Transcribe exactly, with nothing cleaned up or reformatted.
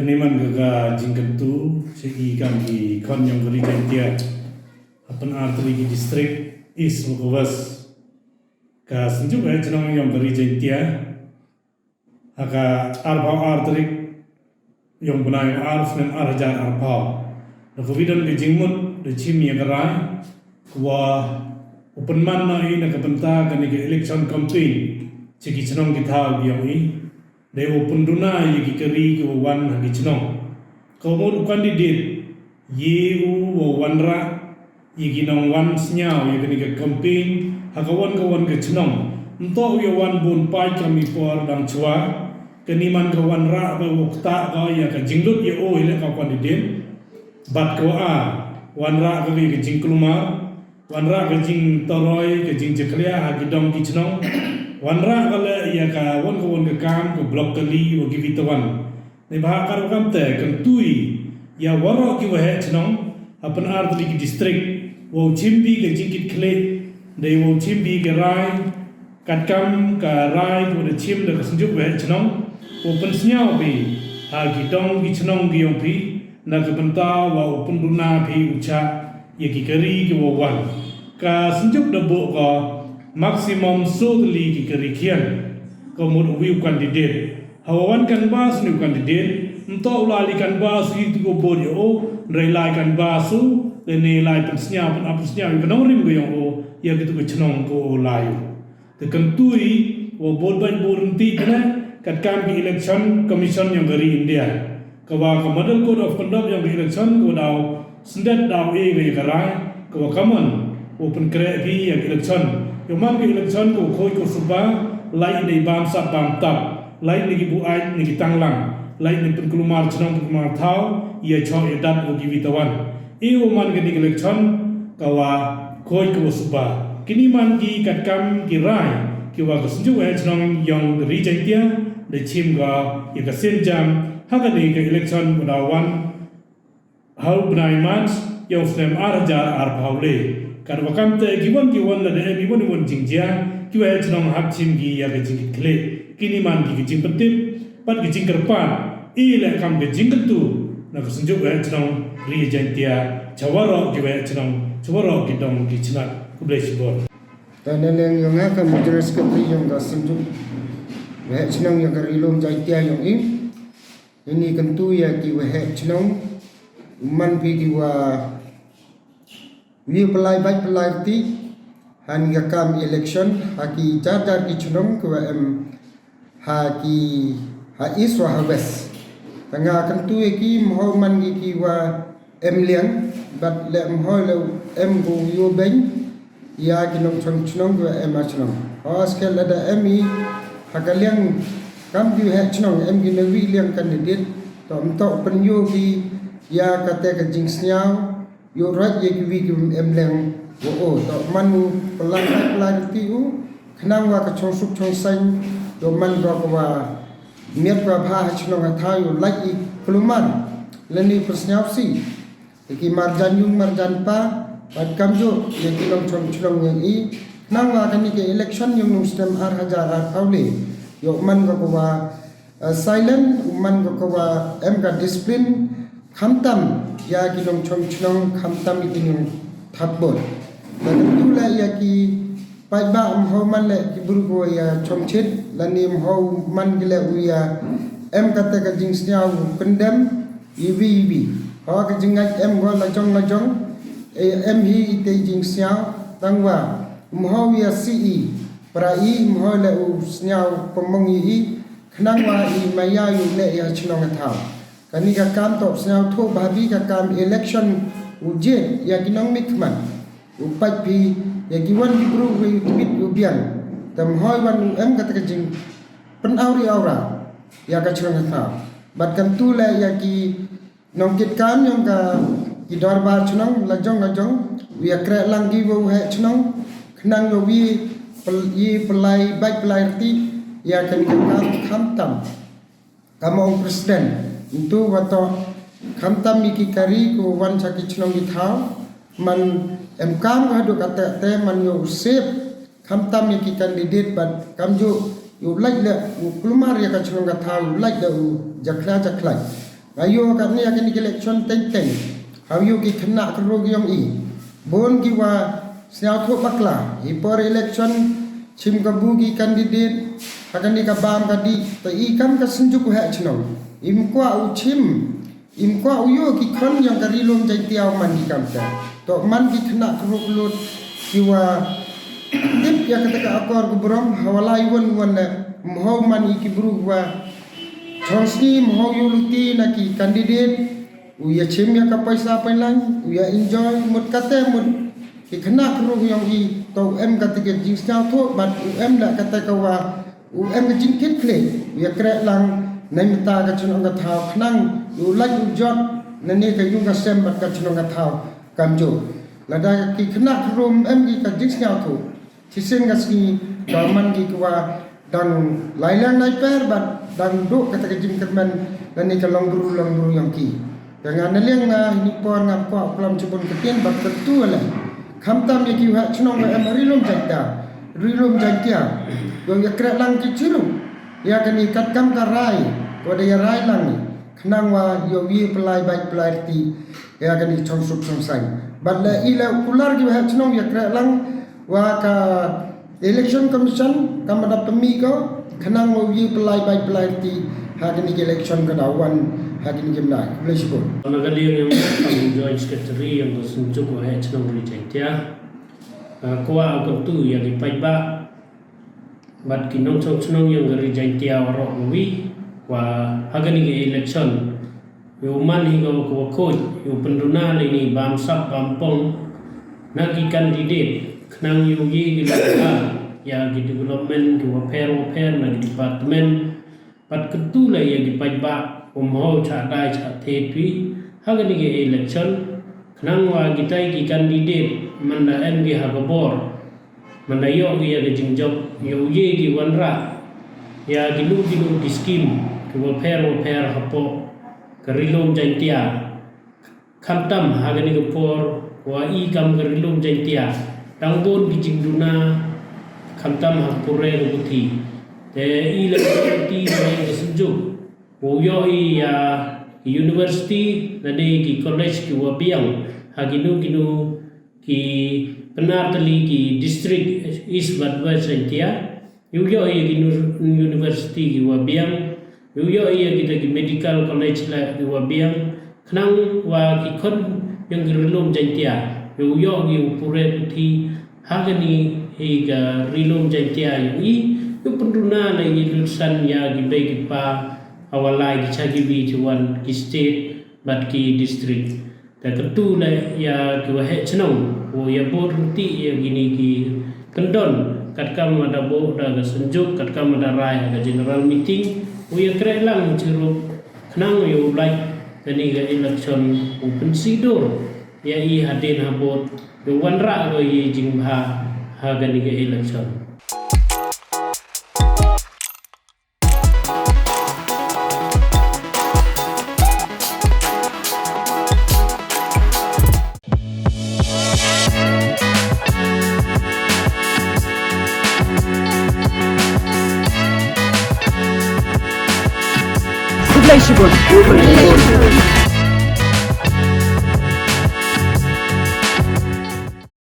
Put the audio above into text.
Ni man ka ka jingkyntu, chi i kam ki khon yong ka Ri Jaiñtia, ha pyn-ar tylli ki district, East wa ka West. Ka Synjuk Waheh Chnong yong ka Ri Jaiñtia, ha ka arphaw ar tarik yong bnai wa ar, snem ar hajar arphaw, da ka wi don ka jingmut da chim ya ka rai, ka wa u pynman noh i na ka bynta kani ka election campaign, chi ki chnong ki thaw ki yong i. Dei wow pynduna ya ki kari ki wa wan ha ki chnong. Ka mut u candidate, ye u wow wanrah ya ki nongwan sniaw ya kani ka campaign ha ka wan ka wan ka chnong. Ymtoh u ya wan bun paid kam i por dang chwa. Kani man ka wanrah ba wow ktah ka ya ka jinglut ya o hi le ka candidate. Bad ka wa ar, wanrah ka ya ka jingkulmar, wanrah ka jingtoroi, ka jingjakhlia ha ki dong ki chnong, wanrah ka le ya ka wan ka wan ka kam, ka block kali wa ki vitawan. Ni bha kar kam te, kyntu i ya waroh ki waheh chnong ha pyn-ar tylli ki district, wow chim bi ka jingkitkhlieh, dei wow chim bi ka rai, katkam ka rai ka wa da chim da ka Synjuk Waheh Chnong, wow pynsniaw bi ha ki dong ki chnong ki yong phi, na ka bynta wa u pynduna phi u chah ya ki kari ki wa wan. Ka Synjuk da buh ka maximum soo tylli ki kari khian. Ka mut u wi u candidate. Ha wa wan canvass ni u candidate, ymtoh u lai li canvass u i tu ko bor ya o, ndrei lai canvass u, le ne lai pynsniaw, pyn-ap pynsniaw ya ka nongrim ka yong o, ya ki tu ka chnong ko o lai u. Te kyntu i wow bor bait bor nti kine, katkam ki Election Commission yong ka ri India. Ka wa ka Model Code of Conduct yong ka election ka wa daw syndet daw e ka ya ka rai, ka wa kammon wow pynkreh phi ya ka election. Yow man ka election ka wa khooid ka wa suba, lait ne bam sap bam tap, lait ne ki buaid ne ki tanglang, lait ne pynkulmar chnong pynkulmar thaw, ya chooh ya dat wa ki vitawan. I wow man kani ka election ka wa khooid ka wa suba. Kini man ki katkam ki rai ki wa ka Synjuk Waheh Chnong yong ka Ri Jaiñtia da chim ka ya ka sienjam ha kani ka election wa daw wan ha u bnai March yong u snem ar hajar arphaw le. Katwa kam te ki wan ki wan lada em i wan i wan jingjia, ki waheh chnong hap chim ki ya ka jingkitkhlieh. Kini man ki ka jingpyntip bad ka jingkyrpad, i le kam ka jingkyntu na ka Synjuk Waheh Chnong Ri Jaiñtia cha waroh ki waheh chnong, cha waroh ki dong ki chnat. Khublei chibor. Te na liang yong nga kam ka General Secretary yong ka Synjuk Waheh Chnong yong ka Ri Lum Jaiñtia yong i, ini kyntu ya ki waheh chnong, man phi ki wa wi pynlai bait pynlai rti ha kani ka kam election ha ki jar jar ki chnong ki wa em ha ki, ha East wa ha West. Te nga kyntu ya ki, ym hoi man ki ki wa em liang, bad le ym hoi le em ko yoh beiñ ya ki nongchong chnong ki wa em ha chnong. Hooid, lada em i ha ka liang kam ki waheh chnong, em ki na wi liang candidate, to ymtoh pynyoh ki ya kate ka jingsniaw, yoh roi ya ki wi ki em liang wa o. To man u pynlai bait pynlai rti u, khnang wa ka chongsuk chongsaiñ yow man ko ka wa miat wa bha ha chnong ha thaw, yow lait i kulmar lane pynsniawsih ya ki marjan yung marjan pa, bad kamjooh ya ki nongchong chnong yong i, khnang wa kani ka election yong u snem ar hajar arphaw le yow man ko ka wa, eh, silent, u man ko ka wa em ka discipline, khamtam ya ki nongchong chnong, khamtam ya ki nongthap vote. Te kyntu le ya ki paidbah, ym hoi man le ki bru ko ya chongchit, lane ym hoi man ki le u ya em kate ka jingsniaw pyndem i wi i wi. Hooid, ka jingngait em ko lajong lajong, e, em hi ite jingsniaw, tangwa ym hoi ya sih i para i, ym hoi le u sniaw pynmong i i, khnang wa i maya yow leh ya chnong ha thaw. Kani ka kam to sniawthuh bha bi ka kam election u jied ya ki nongmihkhmat, u pait phi ya ki wan ki bru, u tbit u biang. Te ym hoi wan u em kate ka jingpynawri awra ya ka chnong ha thaw. Bad kyntu le ya ki nongkitkam yong ka ki dorbar chnong lajong lajong, u ya kreh lang ki wa u waheh chnong, khnang yow wi pyl-, i pynlai bait pynlai rti ya kani ka kam, khamtam ka mong president. Ntu wa to khamtam ya ki kari ko wan cha ki chnong ki thaw, man em kam ka haduh kate te, man yow sep khamtam ya ki candidate, bad kamjooh yow lait le u kulmar ya ka chnong ka thaw, yow lait le u jakhlia jakhlaiñ. Nga yoo katni ya kani ka election teng teng. Hawa yoo ki khynnah khynroo ki yong i. Boon ki wa sñiawthooh bakla. I por election chim kabu ki candidate ha kani ka baam ka dih. Te i kam ka Synjuk u heh chnong, im kwah u chim, im kwah u yoo ki khon yong ka Ri Lum Jaiñtia u man ki kamtæ. Toh man ki khynnah khynroo khyllood ki wa tip ya katæ ka akor ka burom, hawa lai won won leh, ym hoi man i ki bru wa chong sngi, ym hoi yoo luti na ki candidate, u ya chim ya ka poisa pynlang, u ya enjoy, mut katæ mut ki khynnah khynroo yong i, toh u em katæ ka jingsñiawthooh, bad u em leh katæ ka wa, u em ka jingkitkhlieh, u ya krehlang, neibynta ka chnong ka thaw khnang, u lait u jot, nani ka yung ka sem bad ka chnong ka thaw, kamjooh. Lada ki khynnah khynroo ym em ki ka jingsñiawthooh, chisien ka sngi, da man ki ki wa dang lai lang lai per, bad dang dooh katæ ka jingkyrmen, lane ka longbru longbru yong ki. Te nga na liang nga ini por ngam kwah u klam chiboon ktien, bad kyntu leh. Khamtam ya ki wa heh chnong wa em ha Ri Lum Jaiñtia, Ri Lum Jaiñtia. Yow ya krehlang ki chirup ya kani katkam ka rai, wa da ya rai lang i. Khnang wa yow ye pynlai bait pynlai rti ya kani chongsuk chongsaiñ. Bad leh i leh u kular ki wa heh chnong ya krehlang wa ka Election Commission kam da pynmih ko, khnang wow ye pynlai bait pynlai rti ha kani ka election ka da wan ha kani ka bnai. Khublei chiboon. Na ka liang yong nga kam Joint Secretary yong ka Synjuk wa heh chnong Ri Jaiñtia, nga kwah u kyntu ya ki paidbah bad ki nongchong chnong yong ka Ri Jaiñtia waroh kawi, wa ha kani ka election, yow man hi ko ka wa khooid, yow pynduna leh ini bam sap bam pong na ki candidate, khnang yow ye ki la ka ya ki development ki wa pher wa pher na ki department, bad kyntu leh ya ki paidbah, ym hoi chah dai chah thied phi ha kani ka election, khnang wa kitai ki candidate, manda em ki ha ka bor, manda yoh ki ya ka jingjop, yow ye ki wanrah ya kino kino ki scheme ki wa pher wa pher hapoh ka Ri Lum Jaiñtia. Khamtam ha kani ka por wa i kam ka Ri Lum Jaiñtia, dang boon ki jingduna, khamtam ha ka puræ ka puthi. Te i leh ka puthi wa ka Synjuk, wow yoh i ya ki university, lane ki college ki wa biang ha kino kino ki pynartylli ki district East bad West Jaiñtia. Yow yoh i ya ki nu-, university ki wa biang, yow yoh i ya kita ki medical college leh ki wa biang, khnang wa ki khon yong ka Ri Lum Jaiñtia yow yoh ki u puræ puthi ha kani hi ka Ri Lum Jaiñtia yong i, yow pynduna leh i lut san ya ki bei ki pa, hawa lai ki cha kiwi chi wan ki state bad ki district. Te kyntu leh ya ki wa heh chnong, wow ya bud rynti ya kini ki kyndon, katkam wa da booh da ka Synjuk, katkam wa da rai ha ka general meeting, wow ya krehlang chirup, khnang yow lait kani ka election, wow pynsih dur ya i hadien habud, yow wanrah ko i jingbha ha kani ka election. Khublei chiboon.